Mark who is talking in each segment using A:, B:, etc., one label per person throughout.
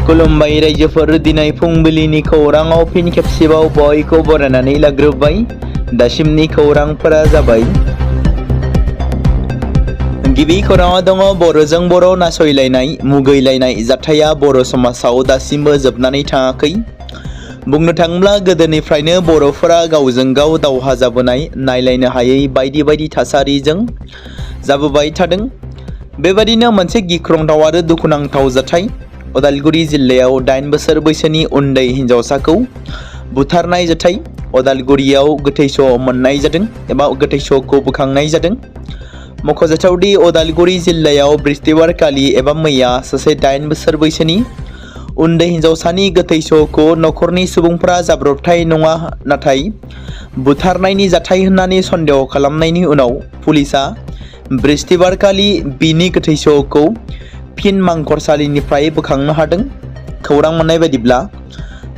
A: खुलुमबाय रायजोफोर दिनै फुंबिलिनि खौराङाव फिन खेबसेबाव बयखौ बरायनानै लाग्रोबाय। दासिमनि खौरांफोरा जाबाय। गिबि खौराङाव दङ बर'जों बर' नासयलायनाय मुगैलायनाय जाथाया बर' समाजाव दासिमबो जोबनानै थाङाखै। बुंनो थाङोब्ला गोदोनिफ्रायनो बर'फोरा गावजों गाव दावहा जाबोनाय नायलायनो हायै बायदि बायदि थासारिजों जाबोबाय थादों। बेबादिनो मोनसे गिख्रंथाव आरो दुखुनांथाव जाथाय उदालगुरि जिल्लायाव 8 बोसोर बैसोनि उन्दै हिन्जावसाखौ बुथारनाय जाथाय उदालगुरियाव गोथै स' मोननाय जादों एबा गोथै सहखौ बोखांनाय जादों। मख'जाथावदि उदालगुरि जिल्लायाव बृहस्पतिबारखालि एबा मैया सासे 8 बोसोर बैसोनि उन्दै हिन्जावसानि गोथै सहखौ नखरनि सुबुंफोरा जाब्रबथाय नङा नाथाय बुथारनायनि जाथाय होननानै सन्देह खालामनायनि उनाव पुलिसआ बृहस्पतिबारखालि बिनि गोथै सहखौ फिन मांखरसालिनिफ्राय बोखांनो हादों। खौरां मोननाय बायदिब्ला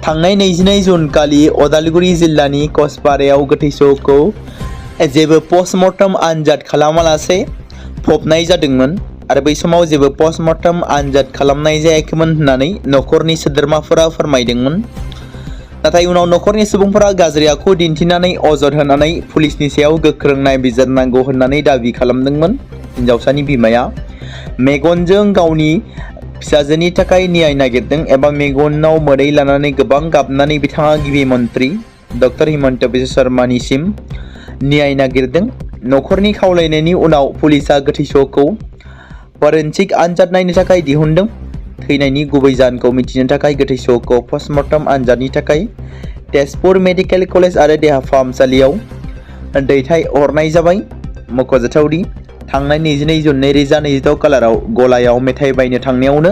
A: थांनाय 22 जुन खालि उदालगुरि जिल्लानि कसपारायाव गोथै सहखौ जेबो पस्टमर्टम आनजाद खालामालासे फबनाय जादोंमोन आरो बै समाव जेबो पस्टमर्टम आनजाद खालामनाय जायाखैमोन होननानै नखरनि सोद्रोमाफोरा फोरमायदोंमोन। नाथाय उनाव नखरनि सुबुंफोरा गाज्रि आखु दिन्थिनानै अजद होनानै पुलिसनि सायाव गोख्रों नायबिजिरनांगौ होननानै दाबि खालामदोंमोन। हिन्जावसानि बिमाया मेगनजों गावनि फिसाजोनि थाखाय न्याय नागिरदों एबा मेगनाव मोदै लानानै गोबां गाबनानै बिथाङा गिबि मन्त्रि डक्टर हिमन्त बिश्व शर्मानिसिम न्याय नागिरदों। नखरनि खावलायनायनि उनाव पुलिसआ गोथै सहखौ फरेनसिक आनजाद नायनो थाखाय दिहुनदों। थैनायनि गुबै जाहोनखौ मिथिनो थाखाय गोथै सहखौ पस्टमर्टम आनजादनि थाखाय तेजपुर मेडिकेल कलेज आरो देहा फाहामसालियाव दैथायहरनाय जाबाय। मख'जाथावदि थांनाय 22 जुन 2026 खालाराव गलायाव मेथाइ बायनो थांनायावनो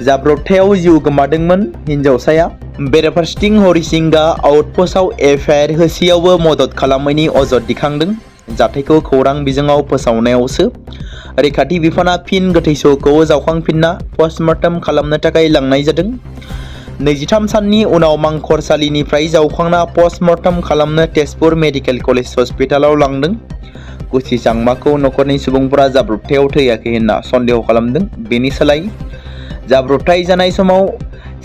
A: जाब्रबथायाव जिउ गोमादोंमोन हिन्जावसाया। बेराफारसेथिं हरिसिंगा आउटपस्टआव एफआइआर होसेयावबो मदद खालामैनि अजद दिखांदों। जाथायखौ खौरां बिजोङाव फोसावनायावसो रैखाथि बिफाना फिन गोथै सहखौ जावखांफिनना पस्टमर्टम खालामनो थाखाय लांनाय जादों। 23 साननि उनाव मांखरसालिनिफ्राय जावखांना पस्टमर्टम खालामनो तेजपुर मेडिकेल कलेज हस्पिटालाव लांदों। गुसि चांमाखौ नखरनि सुबुंफोरा जाब्रबथायाव थैयाखै होनना सन्देह खालामदों। बेनि सोलाय जाब्रबथाय जानाय समाव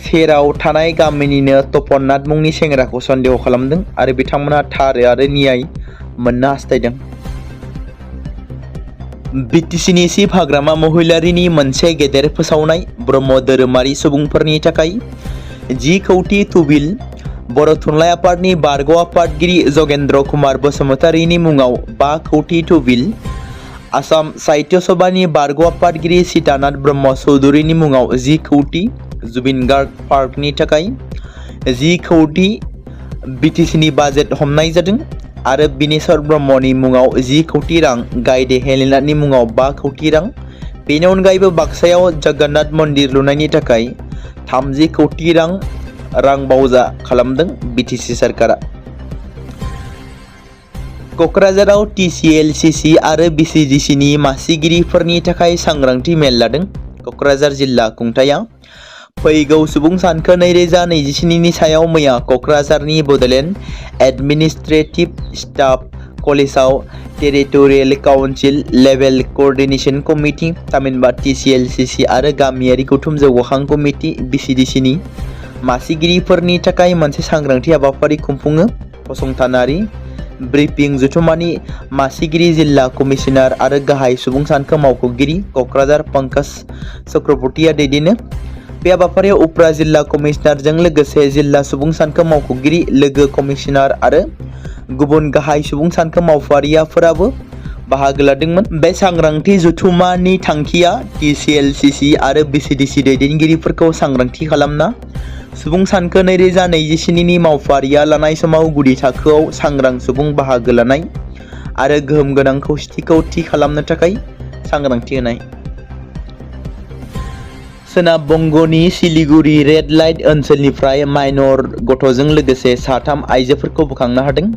A: सेराव थानाय गामिनिनो तपननाथ मुंनि सेंग्राखौ सन्देह खालामदों आरो बिथांमोना थार आरो न्याय मोननो हास्थायदों। बिटिसिनि चिफ हाग्रामा महिलारिनि मोनसे गेदेर फोसावनाय ब्रह्म धोरोमारि सुबुंफोरनि थाखाय 10 कौटि तुबिल बर' थुनलाइ आफादनि बारग' आफादगिरि जगेन्द्र कुमार बसुमतारीनि मुङाव 5 कौटि तुबिल आसाम साहित्य सभानि बारग' आफादगिरि सीतानाथ ब्रह्म चौधुरीनि मुङाव 10 कौटि जुबिन गार्ग पार्कनि थाखाय 10 कौटि बिटिसिनि बाजेट हमनाय जादों आरो बिनेश्वर ब्रह्मनि मुङाव 10 कौटि रां गायदे हेलेनाथनि मुङाव 5 कौटि रां। बेनि अनगायैबो बाक्सायाव जगन्नाथ मन्दिर लुनायनि थाखाय 30 कौटि रां बावजा खालामदों बिटिसि सरकारा। क'क्राझाराव TCLCC आरो BCDCनि मासिगिरिफोरनि थाखाय सांग्रांथि मेल लादों। क'क्राझार जिल्ला खुंथाया फैगौ सुबुं सानखो 2027 नि सायाव मैया क'क्राझारनि बड'लेण्ड एडमिनिस्ट्रेटिभ स्टाफ कलेजाव टेरिटरियेल काउन्सिल लेभेल क'अर्डिनेशन कमिटि थामहिनबा TCLCC आरो गामियारि गौथुम जौगाखां कमिटि BCDCनि मासिगिरिफोरनि थाखाय मोनसे सांग्रांथि हाबाफारि खुंफुङो। फसंथानारि ब्रिफिं जथुम्मानि मासिगिरि जिल्ला कमिशनार आरो गाहाय सुबुं सानखो मावख'गिरि क'क्राझार पंकज चक्रवर्तीया दैदेनो। बे हाबाफारियाव उफ्रा जिल्ला कमिशनारजों लोगोसे जिल्ला सुबुं सानखो मावख'गिरि लोगो कमिशनार आरो गुबुन गाहाय सुबुं सानखो मावफारियाफोराबो बाहागो लादोंमोन। बे सांग्रांथि जथुम्मानि थांखिया TCLCC आरो BCDC दैदेनगिरिफोरखौ सांग्रांथि खालामना सुबुं सानखो 2027 नि मावफारिया लानाय समाव गुदि थाखोआव सांग्रां सुबुं बाहागो लानाय आरो गोहोम गोनां खौसेथिखौ थि खालामनो थाखाय सांग्रांथि होनाय। सोनाब बंग'नि सिलिगुरि रेड लाइट ओनसोलनिफ्राय माइनर गथ'जों लोगोसे 3 आइजोफोरखौ बोखांनो हादों।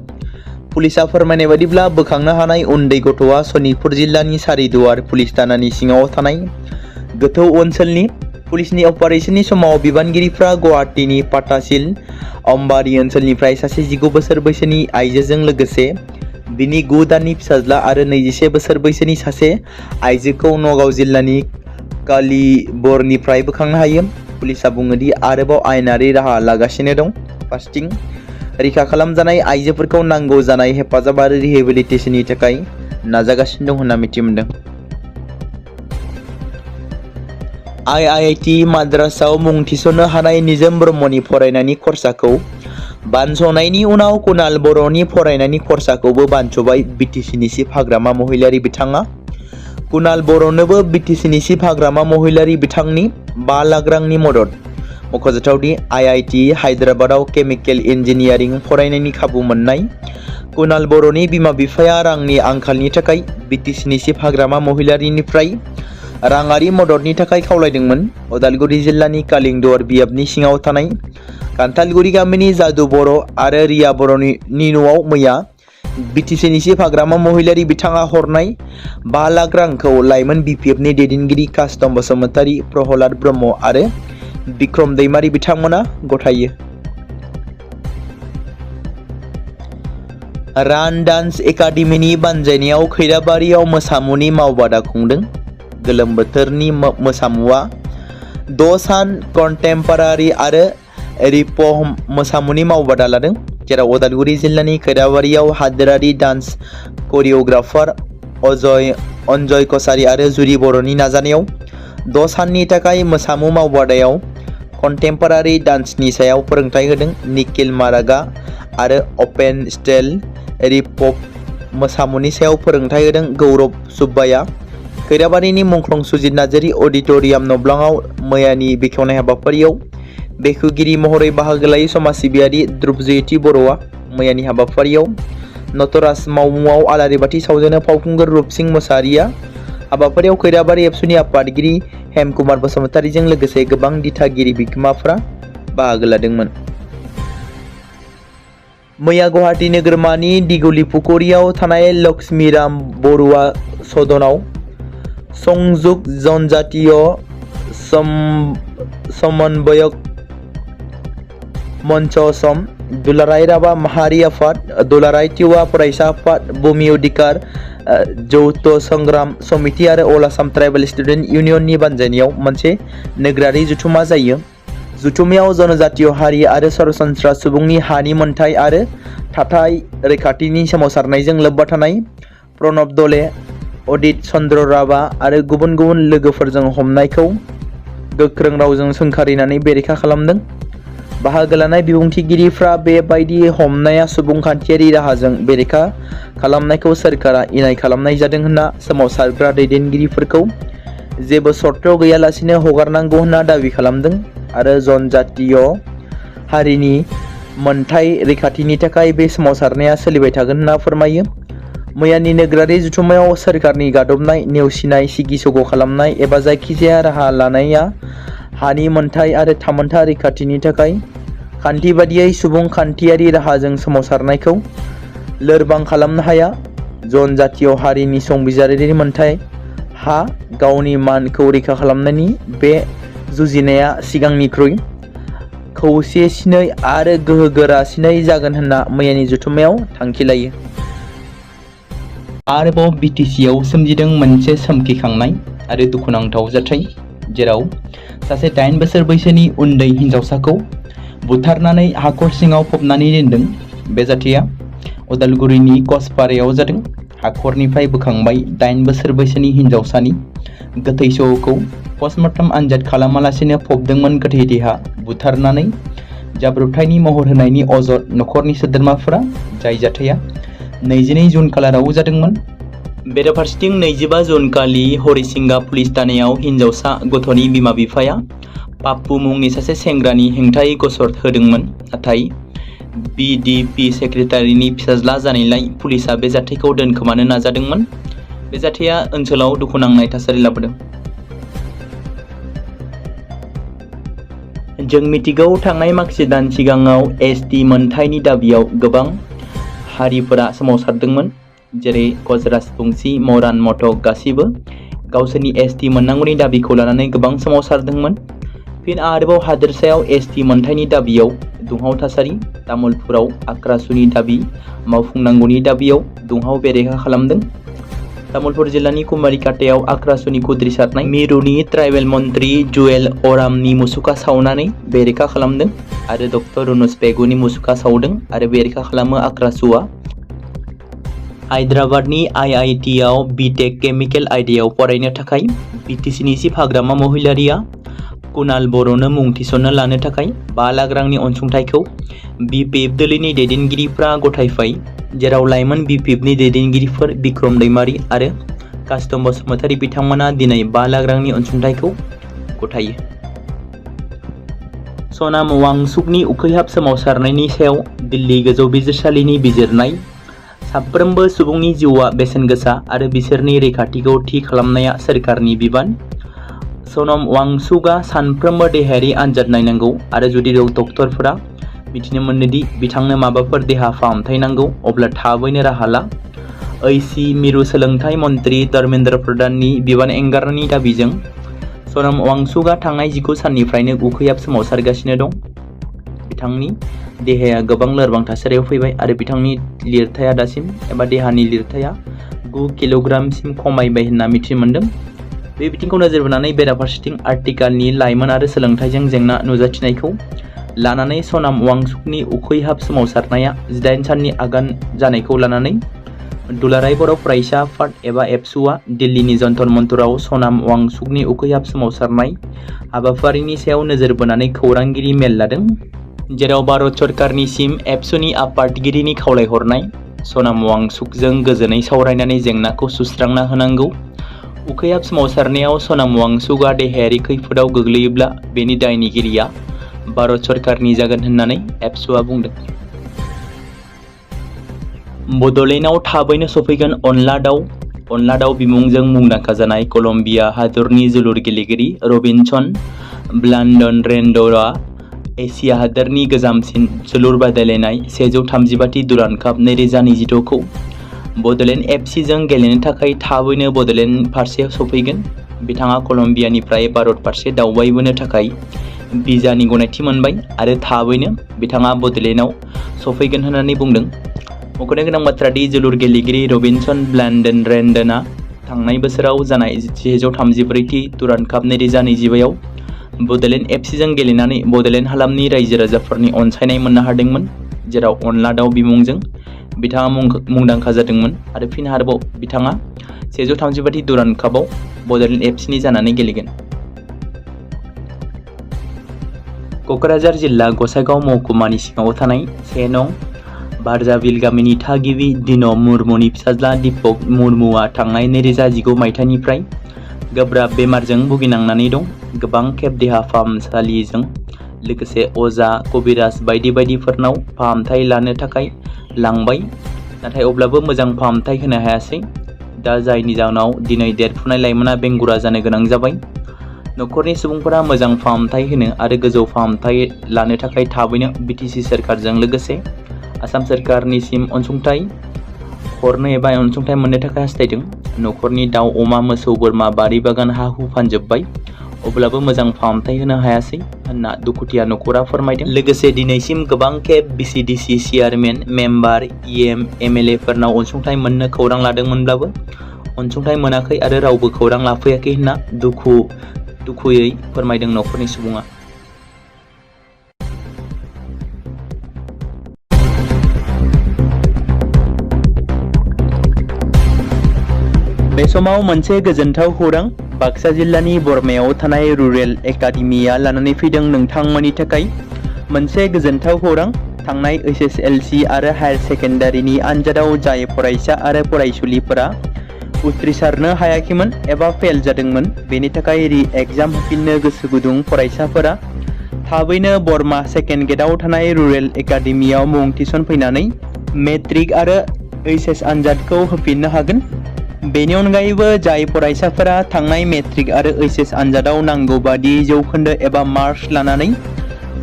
A: पुलिसआ फोरमायनाय बायदिब्ला बोखांनो हानाय उन्दै गथ'आ सनितपुर जिल्लानि सारिदुवार पुलिस थानानि सिङाव थानाय गोथौ ओनसोलनि। पुलिसनि अपारेशननि समाव बिबानगिरिफ्रा गुवाहाटीनि पाटासिल अम्बारी ओनसोलनिफ्राय सासे 19 बोसोर बैसोनि आइजोजों लोगोसे बिनि 9 दाननि फिसाज्ला आरो 21 बोसोर बैसोनि सासे आइजोखौ नगाव जिल्लानि कालीबरनिफ्राय बोखांनो हायो। पुलिसा बुङो दि आरोबाव आयेनारि राहा लागासिनो दं। फारसेथिं रैखा खालामजानाय आइजोफोरखौ नांगौ जानाय हेफाजाब आरो रिहेबिलिटेसननि थाखाय नाजागासिनो दं होनना मिथि मोनदों। IIT माद्रासाव मुं थिसननो हानाय निजोम ब्रह्मनि फरायनायनि खरसाखौ बानस'नायनि उनाव कुणाल बर'नि फरायनायनि खरसाखौबो बानस'बाय BTCनि चिफ हाग्रामा महिलारि बिथाङा। कुणाल बर'नोबो BTCनि चिफ हाग्रामा महिलारि बिथांनि 5 लाख रांनि मदद। मख'जाथावदि IIT हायद्राबादाव केमिकेल इन्जिनियारिं फरायनायनि खाबु मोननाय कुणाल बर'नि बिमा बिफाया रांनि आंखालनि थाखाय BTCनि चिफ हाग्रामा महिलारिनिफ्राय राङारि मददनि थाखाय खावलायदोंमोन। उदालगुरि जिल्लानि कालिंदुवार बियाबनि सिङाव थानाय खान्थालगुरि गामिनि जादु बर' आरो रिया बर'नि न'आव मैया BTCनि चिफ हाग्रामा महिलारि बिथाङा हरनाय 5 लाख रांखौ लाइमोन BPFनि दैदेनगिरि कास्टम बसुमतारी, प्रहलाद ब्रह्म आरो बिक्रम दैमारि बिथांमोना गथायो। रान डान्स एकाडेमिनि बानजायनायाव खैराबारियाव मोसामुनि मावबादा खुंदों। गोलोम बोथोरनि मोसामुआ 6 सान कन्टेम्परारि आरो रिप' मोसामुनि मावबादा लादों, जेराव उदालगुरि जिल्लानि खैराबारियाव हादोरारि डान्स करिय'ग्राफार अजय कसारी आरो जुरि बर'नि नाजानायाव 6 साननि थाखाय मोसामु मावबादायाव कन्टेम्परारि डान्सनि सायाव फोरोंथाय होदों। निखिल मारागा आरो अपेन स्टाइल रिप' मोसामुनि सायाव फोरोंथाय होदों गौरब सुब्बाया। खैराबारिनि मुंख्लं सुजित नार्जारि अडिट'रियाम नब्लाङाव मैयानि बेखेवनाय हाबाफारियाव बेखेवगिरि महरै बाहागो लायै समाज सिबियारि ध्रुबजयति बर'आ मैयानि हाबाफारियाव नटराज मावमुआव आलारि बाथि सावजेनो फावखुंगुर रुपसिं मोसाहारिया हाबाफारियाव खैराबारि एबसुनि आफादगिरि हेमकुमार बसुमतारीजों लोगोसे गोबां दिथागिरि बिगोमाफोरा बाहागो लादोंमोन। मैया गुवाहाटी नोगोरमानि दिगुलिपुखुरियाव थानाय लक्ष्मीराम बरुवा सदनाव संयुक्त जनजातीय समन्वयक मंच असम, दुलाराय राभा माहारि आफाद, दुलाराय तिवा फरायसा आफाद, भूमि अधिकार जौथ संग्राम समिति आरो अल आसाम ट्राइबेल स्टुडेन्ट इउनियननि बानजायनायाव मोनसे नोगोरारि जथुमा जायो। जथुमायाव जनजातीय हारि आरो सरासनस्रा सुबुंनि हानि मोनथाय आरो थाथाय रैखाथिनि सोमावसारनायजों लोब्बा थानाय प्रणब दले, अदित चन्द्र राभा आरो गुबुन गुबुन लोगोफोरजों हमनायखौ गोख्रों रावजों सोंखारिनानै बेरेखा खालामदों। बाहागो लानाय बिबुंथिगिरिफ्रा बेबायदि हमनाया सुबुंखान्थियारि राहाजों बेरेखा खालामनायखौ सोरखारा इनाय खालामनाय जादों होनना सोमावसारग्रा दैदेनगिरिफोरखौ जेबो सर्त गैयालासिनो हगारनांगौ होनना दाबि खालामदों आरो जनजातीय हारिनि मोनथाय रैखाथिनि थाखाय बे सोमावसारनाया सोलिबाय थागोन होनना फोरमायो। मैयानि नोगोरारि जथुमायाव सोरखारनि गादबनाय, नेवसिनाय, सिगि-सग' खालामनाय एबा जायखिजाया राहा लानाया हानि मोनथाय आरो थामोनथा रैखाथिनि थाखाय खान्थि बादियै सुबुंखान्थियारि राहाजों सोमावसारनायखौ लोरबां खालामनो हाया। जनजातीय हारिनि संबिजिरारि मोनथाय हा गावनि मानखौ रैखा खालामनायनि बे जुजिनाया सिगांनिख्रुइ खौसेसिनै आरो गोहोगोरासिनै जागोन होनना मैयानि जथुमायाव थांखि लायो। आरोबाव BTCआव सोमजिदों मोनसे सोमखिखांनाय आरो दुखुनांथाव जाथाय, जेराव सासे 8 बोसोर बैसोनि उन्दै हिन्जावसाखौ बुथारनानै हाखर सिङाव फबनानै दोनदों। बे जाथाया उदालगुरिनि कसपारायाव जादों। हाखरनिफ्राय बोखांबाय 8 बोसोर बैसोनि हिन्जावसानि गोथै सह'खौ पस्टमर्टम आनजाद खालामालासिनो फबदोंमोन गोथै देहा बुथारनानै जाब्रबथायनि महर होनायनि अजद नखरनि सोद्रोमाफोरा। जाय जाथाया 22 जुन खालाराव जादोंमोन। बेराफारसेथिं 25 जुन खालि हरिसिंगा पुलिस थानायाव हिन्जावसा गथ'नि बिमा बिफाया पाप्पु मुंनि सासे सेंग्रानि हेंथायै गसर होदोंमोन, नाथाय BDP सेक्रेटारिनि फिसाज्ला जानायलाय पुलिसा बे जाथायखौ दोनखोमानो नाजादोंमोन। बे जाथाया ओनसोलाव दुखुनांनाय थासारि लाबोदों। जों मिथिगौ थांनाय माखासे दान सिगाङाव ST मोनथायनि दाबियाव गोबां हारिफोरा सोमावसारदोंमोन, जेरै कच, राजबंशी, मरान, मटक गासिबो गावसोरनि ST मोननांगौनि दाबिखौ लानानै गोबां सोमावसारदोंमोन। फिन आरोबाव हादोरसायाव ST मोनथायनि दाबियाव दुंहाव थासारि। तामुलपुराव आक्रासुनि दाबि मावफुंनांगौनि दाबियाव दुंहाव बेरेखा खालामदों। तामुलपुर जिल्लानि कुमारिकाटायाव आक्रासुनि खुद्रिसारनाय मिरुनि ट्राइबेल मन्त्रि जुएल अरामनि मुसुखा सावनानै बेरेखा खालामदों आरो डक्टर रुनुस पेगुनि मुसुखा सावदों आरो बेरेखा खालामो आक्रासुआ। हायद्राबादनि IITआव बिटेक केमिकेल आयदायाव फरायनो थाखाय बिटिसिनि चिफ हाग्रामा महिलारिया कुणाल बर'नो मुं थिसननो लानो थाखाय 5 लाख रांनि अनसुंथाइखौ बिपिएफ दोलोनि दैदेनगिरिफ्रा गथायबाय, जेराव लाइमोन बिपिएफनि दैदेनगिरिफोर बिक्रम दैमारि आरो कास्टम बसुमतारी बिथांमोना दिनै 5 लाख रांनि अनसुंथाइखौ गथायो। सनाम वांचुकनि उखैहाब सोमावसारनायनि सायाव दिल्ली गोजौ बिजिरसालिनि बिजिरनाय। साफ्रोमबो सुबुंनि जिउआ बेसेन गोसा आरो बिसोरनि रैखाथिखौ थि खालामनाया सोरखारनि बिबान। सनम वांचुकआ सानफ्रोमबो देहायारि आनजाद नायनांगौ आरो जुदि डक्टरफोरा मिथिनो मोनोदि बिथांनो माबाफोर देहा फाहामथाय नांगौ अब्ला थाबैनो राहा ला। ऐसी मिरु सोलोंथाइ मन्त्रि धर्मेन्द्र प्रधाननि बिबान एंगारनायनि दाबिजों सनम वांचुकआ थांनाय 19 साननिफ्रायनो उखैहाब सोमावसारगासिनो दं। बिथांनि देहाया गोबां लोरबां थासारियाव फैबाय आरो बिथांनि लिरथाया दासिम एबा देहानि लिरथाया 9 किल'ग्रामसिम खमायबाय होनना मिथिनो मोन्दों। बे बिथिंखौ नोजोर बोनानै बेराफारसेथिं आर्टिकलनि लाइमोन आरो सोलोंथाइजों जेंना नुजाथिनायखौ लानानै सनाम वांचुकनि उखैहाब सोमावसारनाया 18 साननि आगान जानायखौ लानानै दुलाराय बर' फरायसा आफाद एबा एबसुआ दिल्लीनि जन्तर मन्तराव सनाम वांचुकनि उखैहाब सोमावसारनाय हाबाफारिनि सायाव नोजोर बोनानै खौरांगिरि मेल लादों, जेराव भारत सरकारनिसिम एबसुनि आफादगिरिनि खावलायहरनाय सनाम वांचुकजों गोजोनै सावरायनानै जेंनाखौ सुस्रांना होनांगौ। उखैहाब सोमावसारनायाव सनाम वांचुकआ देहायारि खैफोदाव गोग्लैयोब्ला बेनि दायनिगिरिया भारत सरकारनि जागोन होननानै एबसुआ बुंदों। बड'लेण्डआव थाबैनो सफैगोन अनला दाउ। अनला दाउ बिमुंजों मुंदांखा जानाय कलम्बिया हादरनि जोलुर गेलेगिरि रबिनसन ब्लान्डनरेन्डरआ एसिया हादोरनि गोजामसिन जोलुर बादायलायनाय 135 दुरान्ड काप 2026 खौ बड'लेण्ड एफसिजों गेलेनो थाखाय थाबैनो बड'लेण्ड फारसे सफैगोन। बिथाङा कलम्बियानिफ्राय भारत फारसे दावबायबोनो थाखाय भिजानि गनायथि मोनबाय आरो थाबैनो बिथाङा बड'लेण्डआव सफैगोन होननानै बुंदों। मख'नो गोनां बाथ्रा दि जोलुर गेलेगिरि रबिनसन ब्लान्डनरेन्डनआ थांनाय बोसोराव जानाय 134थि दुरान्ड काप 2025 आव बड'लेण्ड एफसिजों गेलेनानै बड'लेण्ड हालामनि रायजो राजाफोरनि अनसायनाय मोननो हादोंमोन, जेराव अनला दाउ बिमुंजों बिथाङा मुंदांखा जादोंमोन आरो फिन आरोबाव बिथाङा 135थि दुरान्ड कापआव बड'लेण्ड एफसिनि जानानै गेलेगोन। क'क्राझार जिल्ला गसाइगाव महकुमानि सिङाव थानाय 1 नं बारजाबिल गामिनि थागिबि दिन' मुर्मुनि फिसाज्ला दीपक मुर्मुआ थांनाय 2019 मायथाइनिफ्राय गोब्राब बेमारजों भुगिनांनानै दं। गोबां खेब देहा फाहामसालिजों लोगोसे अजा, कबिराज बायदि बायदिफोरनाव फाहामथाय लानो थाखाय लांबाय, नाथाय अब्लाबो मोजां फाहामथाय होनो हायासै। दा जायनि जाहोनाव दिनै देरफुनाय लाइमोना बेंगुरा जानो गोनां जाबाय। न'खरनि सुबुंफोरा मोजां फाहामथाय होनो आरो गोजौ फाहामथाय लानो थाखाय थाबैनो बिटिसि सोरखारजों लोगोसे आसाम सोरखारनिसिम अनसुंथाइ हरनो एबा अनसुंथाइ मोननो थाखाय हास्थायदों। न'खरनि दाउ, अमा, मोसौ, बोरमा, बारि बागान, हा-हु फानजोब्बाय, अब्लाबो मोजां फाहामथाय होनो हायासै होनना दुखुथिया न'खरा फोरमायदों। लोगोसे दिनैसिम गोबां खेब बिसिडिसि चेयारमेन, मेम्बार, इएम, एमएलएफोरनाव अनसुंथाइ मोननो खौरां लादोंमोनब्लाबो अनसुंथाइ मोनाखै आरो रावबो खौरां लाफैयाखै होनना दुखुयै फोरमायदों न'खरनि सुबुङा। बे समाव मोनसे गोजोनथाव खौरां बाक्सा जिल्लानि बरमायाव थानाय रुरेल एकाडेमिया लानानै फैदों नोंथांमोननि थाखाय मोनसे गोजोनथाव खौरां। थांनाय एसएसएलसि आरो हायार सेकेन्डारिनि आनजादाव जाय फरायसा आरो फरायसुलिफोरा उथ्रिसारनो हायाखैमोन एबा फेल जादोंमोन, बेनि थाखाय रि-एग्जाम होफिननो गोसो गुदुं फरायसाफोरा थाबैनो बरमा सेकेन्ड गेटआव थानाय रुरेल एकाडेमियाव मुं थिसनफैनानै मेट्रिक आरो एचएस आनजादखौ होफिननो हागोन। बेनि अनगायैबो जाय फरायसाफोरा थांनाय मेट्रिक आरो एचएस आनजादाव नांगौ बादि जौखोन्दो एबा मार्क्स लानानै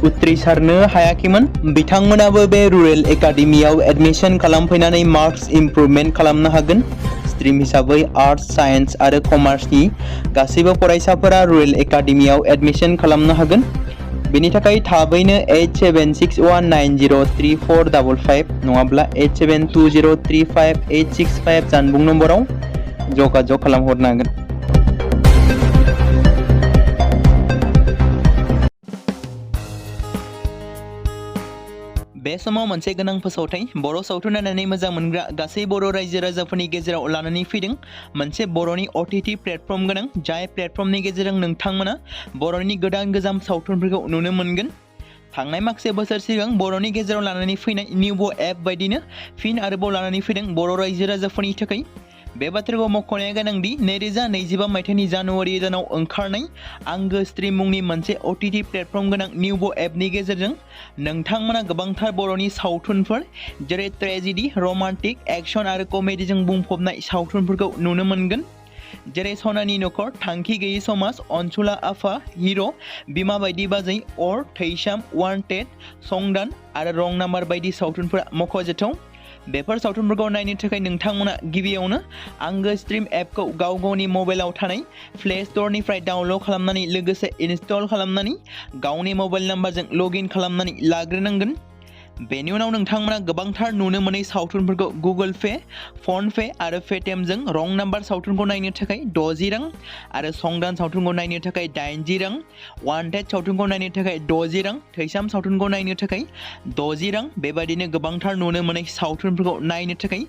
A: उथ्रिसारनो हायाखैमोन, बिथांमोनाबो बे रुरेल एकाडेमियाव एडमिशन खालामफैनानै मार्क्स इमप्रुभमेन्ट खालामनो हागोन। स्ट्रिम हिसाबै आर्टस, साइन्स आरो कमार्सनि गासैबो फरायसाफोरा रुरेल एकाडेमियाव एडमिशन खालामनो हागोन। बेनि थाखाय थाबैनो 8761903455 नङाब्ला 8720358565 जानबुं नम्बराव जगाजग खालामहरनो हागोन। बे समाव मोनसे गोनां फोसावथाय बर' सावथुन नायनानै मोजां मोनग्रा गासै बर' रायजो राजाफोरनि गेजेराव लानानै फैदों मोनसे बर'नि OTT प्लेटफर्म गोनां जाय प्लेटफर्मनि गेजेरजों नोंथांमोना बर'नि गोदान गोजाम सावथुनफोरखौ नुनो मोनगोन। थांनाय माखासे बोसोर सिगां बर'नि गेजेराव लानानै फैनाय निउबो एप बायदिनो फिन आरोबाव लानानै फैदों बर' रायजो राजाफोरनि थाखाय। बे बाथ्राखौ मख'नाया गोनांदि 2025 मायथाइनि जानुवारि दानाव ओंखारनाय आंगो स्ट्रिम मुंनि मोनसे OTT प्लेटफर्म गोनां निउबो एपनि गेजेरजों नोंथांमोना गोबांथार बर'नि सावथुनफोर जेरै ट्रेजेडी, रमान्टिक, एक्शन आरो कमेडीजों बुंफबनाय सावथुनफोरखौ नुनो मोनगोन। जेरै सनानि नखर, थांखि गैयै समाज, अनसुला आफा, हिर', बिमा बायदि बाजै, अर, थैसाम, वान्टेड, संदान आरो रं नाम्बार बायदि सावथुनफोरा मख'जाथाव। बेफोर सावथुनफोरखौ नायनो थाखाय नोंथांमोना गिबियावनो आंगो स्ट्रिम एपखौ गाव गावनि मबाइलाव थानाय प्ले स्ट'रनिफ्राय डाउनल'ड खालामनानै लोगोसे इनस्टल खालामनानै गावनि मबाइल नाम्बारजों लगइन खालामनानै लाग्रोनांगोन। बेनि उनाव नोंथांमोना गोबांथार नुनो मोनै सावथुनफोरखौ गुगोल पे, फन पे आरो पेटिएमजों रं नाम्बार सावथुनखौ नायनो थाखाय 60 रां आरो संदान सावथुनखौ नायनो थाखाय 80 रां, वान्टेड सावथुनखौ नायनो थाखाय 60 रां, थैसाम सावथुनखौ नायनो थाखाय 60 रां बेबायदिनो गोबांथार नुनो मोनै सावथुनफोरखौ नायनो थाखाय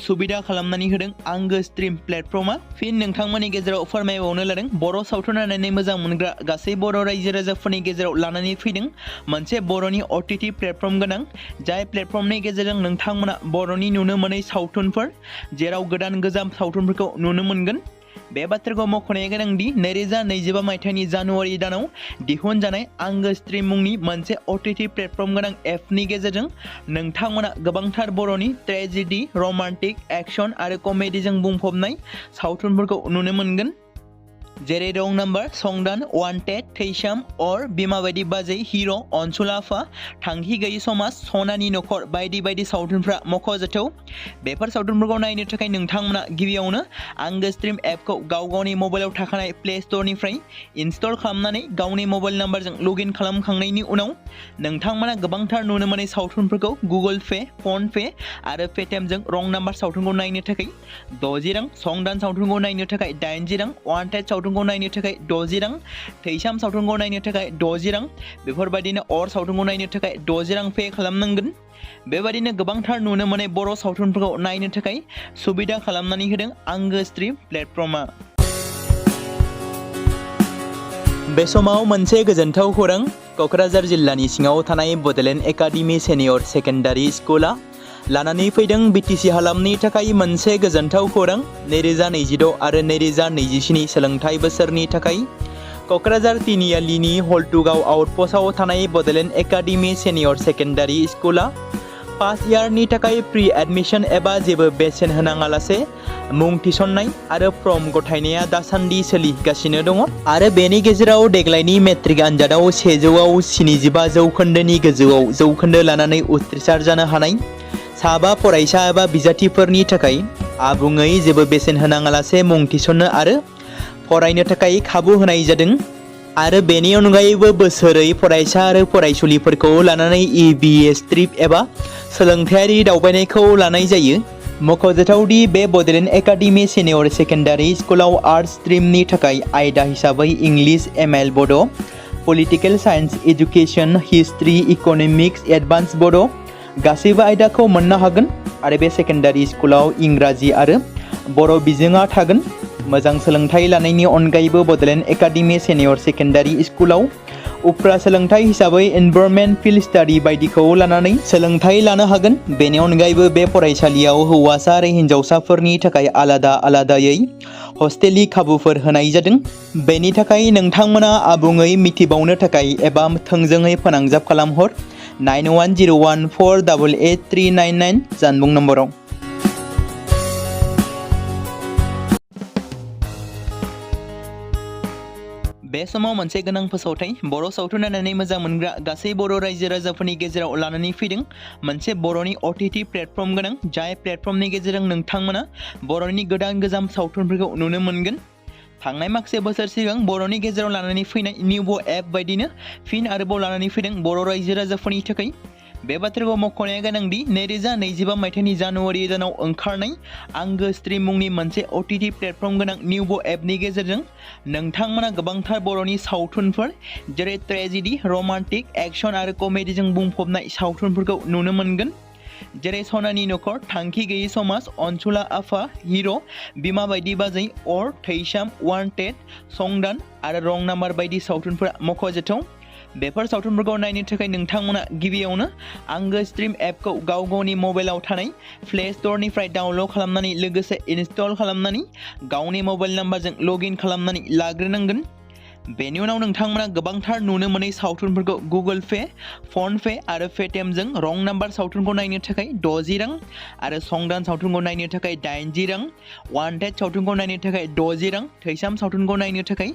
A: सुबिदा खालामनानै होदों आंगो स्ट्रिम प्लेटफर्मा। फिन नोंथांमोननि गेजेराव फोरमायबावनो लादों बर' सावथुन नायनानै मोजां मोनग्रा गासै बर' रायजो राजाफोरनि गेजेराव लानानै फैदों मोनसे बर'नि OTT प्लेटफर्म गोनां जाय प्लेटफर्मनि गेजेरजों नोंथांमोना बर'नि नुनो मोनै सावथुनफोर जेराव गोदान गोजाम सावथुनफोरखौ नुनो मोनगोन। बे बाथ्राखौ मख'नाया गोनांदि 2025 मायथाइनि जानुवारि दानाव दिहुनजानाय आंगो स्ट्रिम मुंनि मोनसे OTT प्लेटफर्म गोनां एपनि गेजेरजों नोंथांमोना गोबांथार बर'नि ट्रेजेडी, रमान्टिक, एक्शन आरो कमेडीजों बुंफबनाय सावथुनफोरखौ नुनो मोनगोन। जेरै रं नाम्बार, संदान, वान्टेड, थैसाम, अर, बिमा बायदि बाजै, हिर', अनसुला आफा, थांखि गैयै समाज, सनानि नखर बायदि बायदि सावथुनफ्रा मख'जाथाव। बेफोर सावथुनफोरखौ नायनो थाखाय नोंथांमोना गिबियावनो आंगो स्ट्रिम एपखौ गाव गावनि मबाइलाव थाखानाय प्ले स्ट'रनिफ्राय इनस्टल खालामनानै गावनि मबाइल नाम्बारजों लगइन खालामखांनायनि उनाव नोंथांमोना गोबांथार नुनो मोनै सावथुनफोरखौ गुगोल पे, फन पे आरो पेटिएमजों रं नाम्बार सावथुनखौ नायनो थाखाय 60 रां, संदान सावथुनखौ नायनो थाखाय 80 रां, वान्टेड सावथुनखौ नायनो थाखाय 60 रां, थैसाम सावथुनखौ नायनो थाखाय 60 रां बेफोरबायदिनो अर सावथुनखौ नायनो थाखाय 60 रां पे खालामनांगोन। बेबायदिनो गोबांथार नुनो मोनै बर' सावथुनफोरखौ नायनो थाखाय सुबिदा खालामनानै होदों आंगो स्ट्रिम प्लेटफर्मा। बे समाव मोनसे गोजोनथाव खौरां क'क्राझार जिल्लानि सिङाव थानाय बड'लेण्ड एकाडेमि सिनियर सेकेन्डारि स्कुला लानानै फैदों BTC हालामनि थाखाय मोनसे गोजोनथाव खौरां 2026 आरो 2027 सोलोंथाइ बोसोरनि थाखाय क'क्राझार तिनिआलिनि हल्टुगाव आउटपस्टआव थानाय बड'लेण्ड एकाडेमि सिनियर सेकेन्डारि स्कुला फार्स्ट इयारनि थाखाय प्रि एडमिशन एबा जेबो बेसेन होनाङालासे मुं थिसननाय आरो फर्म गथायनाया दासान्दि सोलिगासिनो दङ आरो बेनि गेजेराव देग्लायनि मेट्रिक आनजादाव 100आव 75 जौखोन्दोनि गोजौआव जौखोन्दो लानानै उथ्रिसार जानो हानाय साबा फरायसा एबा बिजाथिफोरनि थाखाय आबुङै जेबो बेसेन होनाङालासे मुं थिसननो आरो फरायनो थाखाय खाबु होनाय जादों आरो बेनि अनगायैबो बोसोरै फरायसा आरो फरायसुलिफोरखौ लानानै EBS ट्रिप एबा सोलोंथायारि दावबायनायखौ लानाय जायो। मख'जाथावदि बे बड'लेण्ड एकाडेमि सिनियर सेकेन्डारि स्कुलाव आर्ट्स स्ट्रिमनि थाखाय आयदा हिसाबै इंलिश, ML बड', political science, education, history, economics, advance बड' गासैबो आयदाखौ मोननो हागोन आरो बे सेकेन्डारि स्कुलाव इंराजि आरो बर' बिजोङा थागोन। मोजां सोलोंथाइ लानायनि अनगायैबो बड'लेण्ड एकाडेमि सिनियर सेकेन्डारि स्कुलाव उफ्रा सोलोंथाइ हिसाबै एनभायरनमेन्ट, फिल्ड स्टाडि बायदिखौ लानानै सोलोंथाइ लानो हागोन। बेनि अनगायैबो बे फरायसालियाव हौवासा आरो हिन्जावसाफोरनि थाखाय आलादा आलादायै हस्टेलनि खाबुफोर होनाय जादों। बेनि थाखाय नोंथांमोना आबुङै मिथिबावनो थाखाय एबा थोंजोङै फोनांजाब खालामहर 9101488399 जानबुं नम्बराव। बे समाव मोनसे गोनां फोसावथाय बर' सावथुन नायनानै मोजां मोनग्रा गासै बर' रायजो राजाफोरनि गेजेराव लानानै फैदों मोनसे बर'नि OTT प्लेटफर्म गोनां जाय प्लेटफर्मनि गेजेरजों नोंथांमोना बर'नि गोदान गोजाम सावथुनफोरखौ नुनो मोनगोन। थांनाय माखासे बोसोर सिगां बर'नि गेजेराव लानानै फैनाय निउबो एप बायदिनो फिन आरोबाव लानानै फैदों बर' रायजो राजाफोरनि थाखाय। बे बाथ्राखौ मख'नाया गोनांदि 2025 मायथाइनि जानुवारि दानाव ओंखारनाय आंगो स्ट्रीम मुंनि मोनसे OTT प्लेटफर्म गोनां निउबो एपनि गेजेरजों नोंथांमोना गोबांथार बर'नि सावथुनफोर जेरै ट्रेजेडी, रमान्टिक, एक्शन आरो कमेडीजों बुंफबनाय सावथुनफोरखौ नुनो मोनगोन। जेरै सनानि नखर, थांखि गैयै समाज, अनसुला आफा, हिर', बिमा बायदि बाजै, अर, थैसाम, वान्टेड, संदान आरो रं नाम्बार बायदि सावथुनफोरा मख'जाथाव। बेफोर सावथुनफोरखौ नायनो थाखाय नोंथांमोना गिबियावनो आंगो स्ट्रीम एपखौ गावनि मबाइलाव थानाय प्ले स्ट'रनिफ्राय डाउनल'ड खालामनानै लोगोसे इनस्टल खालामनानै गावनि मबाइल नाम्बारजों लगइन खालामनानै लाग्रोनांगोन। बेनि उनाव नोंथांमोना गोबांथार नुनो मोनै सावथुनफोरखौ गुगोल पे, फन पे आरो पेटिएमजों रं नाम्बार सावथुनखौ नायनो थाखाय 60 रां आरो संदान सावथुनखौ नायनो थाखाय 80 रां, वान्टेड सावथुनखौ नायनो थाखाय 60 रां, थैसाम सावथुनखौ नायनो थाखाय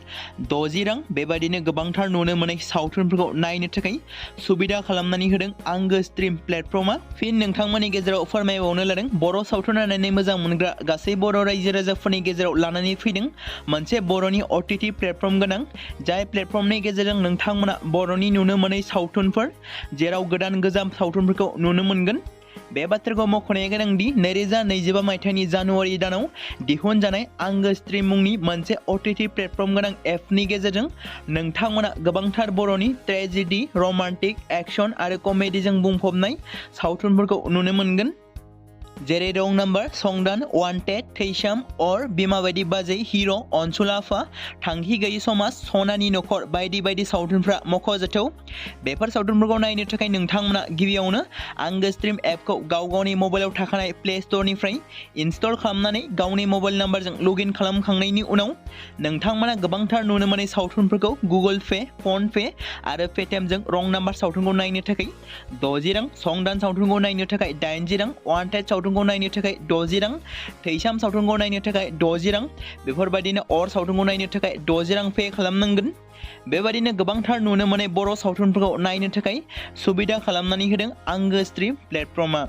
A: 60 रां बेबायदिनो गोबांथार नुनो मोनै सावथुनफोरखौ नायनो थाखाय सुबिदा खालामनानै होदों आंगो स्ट्रीम प्लेटफर्मा। फिन नोंथांमोननि गेजेराव फोरमायबावनो लादों बर' सावथुन नायनानै मोजां मोनग्रा गासै बर' रायजो राजाफोरनि गेजेराव लानानै फैदों मोनसे बर'नि OTT प्लेटफर्म गोनां जाय प्लेटफर्मनि गेजेरजों नोंथांमोना बर'नि नुनो मोनै सावथुनफोर जेराव गोदान गोजाम सावथुनफोरखौ नुनो मोनगोन। बे बाथ्राखौ मख'नाया गोनांदि 2025 मायथाइनि जानुवारि दानाव दिहुनजानाय आंगो स्ट्रीम मुंनि मोनसे OTT प्लेटफर्म गोनां एपनि गेजेरजों नोंथांमोना गोबांथार बर'नि ट्रेजेडी, रमान्टिक, एक्शन आरो कमेडीजों बुंफबनाय सावथुनफोरखौ नुनो मोनगोन। जेरै रं नाम्बार, संदान, वान्टेड, थैसाम, अर, बिमा बायदि बाजै, हिर', अनसुला आफा, थांखि गैयै समाज, सनानि नखर बायदि बायदि सावथुनफ्रा मख'जाथाव। बेफोर सावथुनफोरखौ नायनो थाखाय नोंथांमोना गिबियावनो आंगो स्ट्रीम एपखौ गावनि मबाइलाव थाखानाय प्ले स्ट'रनिफ्राय इनस्टल खालामनानै गावनि मबाइल नाम्बारजों लगइन खालामखांनायनि उनाव नोंथांमोना गोबांथार नुनो मोनै सावथुनफोरखौ गुगोल पे, फन पे आरो पेटिएमजों रं नाम्बार सावथुनखौ नायनो थाखाय 60 रां, संदान सावथुनखौ नायनो थाखाय 80 रां, वान्टेड सावथुनखौ नायनो थाखाय 60 रां, थैसाम सावथुनखौ नायनो थाखाय 60 रां बेफोरबायदिनो अर सावथुनखौ नायनो थाखाय 60 रां पे खालामनांगोन। बेबायदिनो गोबांथार नुनो मोनै बर' सावथुनफोरखौ नायनो थाखाय सुबिदा खालामनानै होदों आंगो स्ट्रीम प्लेटफर्मा।